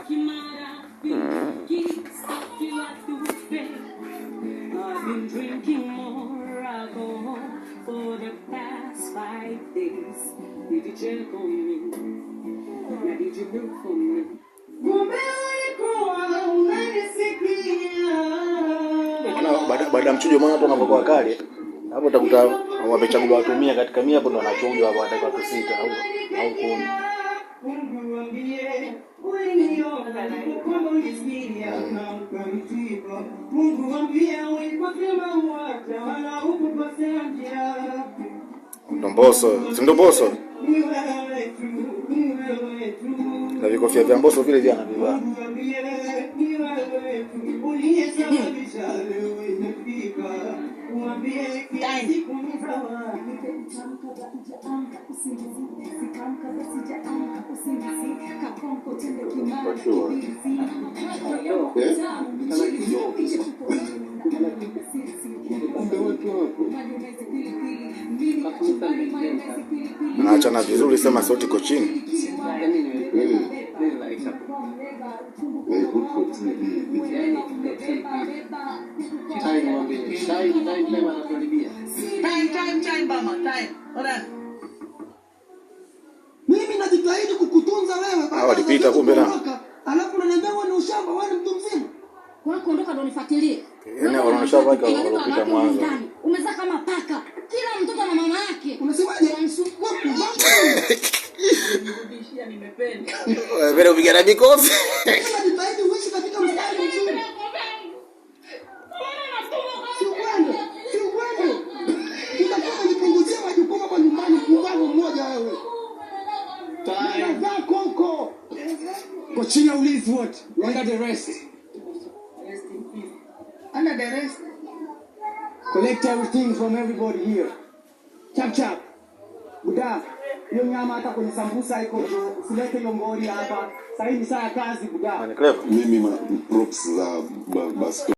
Que marafiki. I've been drinking more alcohol for the past 5 days. Did you check on me? Now did you look for me? Kumbe ulikuwa unanisikia. Maana baada ya mchujo, maana watu wanapokuwa kali hapo, utakuta wamechaguliwa watu 100 katika 100, hapo ndo wanachujwa hapo, watakuwa watu sita au 10. Mungu ambie uliniona nilipokuwa ulisikia na ukanitibu. Mungu ambie uliposema uacha wala hukukosea njia. Ndo Mbosso, si ndo Mbosso? Ni wewe tu, ni wewe tu. Na vikofia vya Mbosso vile vile anavivaa. Mungu ambie ni wewe tu uliyesababisha leo imefika. Uambie kila siku ni zawadi. For sure. Eh? Kumbe watu wapo. Anaachana vizuri, sema sauti iko chini. Very good for TV. Time mwambie. Time, time, time anatuharibia. Time, time, time, Bama. Time. Hold on. Mimi najitahidi kukutunza wewe. Ah, walipita kumbe na. Alafu unaniambia wewe ni ushamba, wewe ni mtu mzima. Kwa kuondoka ndo nifuatilie. Yaani wanaonyesha wake walopita mwanzo. Umezaa kama paka. Kila mtoto na mama yake. Unasemaje? Wewe pumbavu. Nirudishia, nimependa. Vile kupiga na mikofi. Mimi najitahidi uishi katika mstari mzuri. Si uende, si uende. Utakuwa unajipunguzia majukumu hapa nyumbani, pumbavu mmoja wewe. Nenda zako huko. Kwa chini ya ulinzi wote. Under the rest. Rest in peace. Under the rest. Collect everything from everybody here. Chap chap. Buda, hiyo nyama hata kwenye sambusa iko bro. Usilete hiyo ngori hapa. Sasa hii ni saa ya kazi, buda. Ni clever. Mimi props za Basto.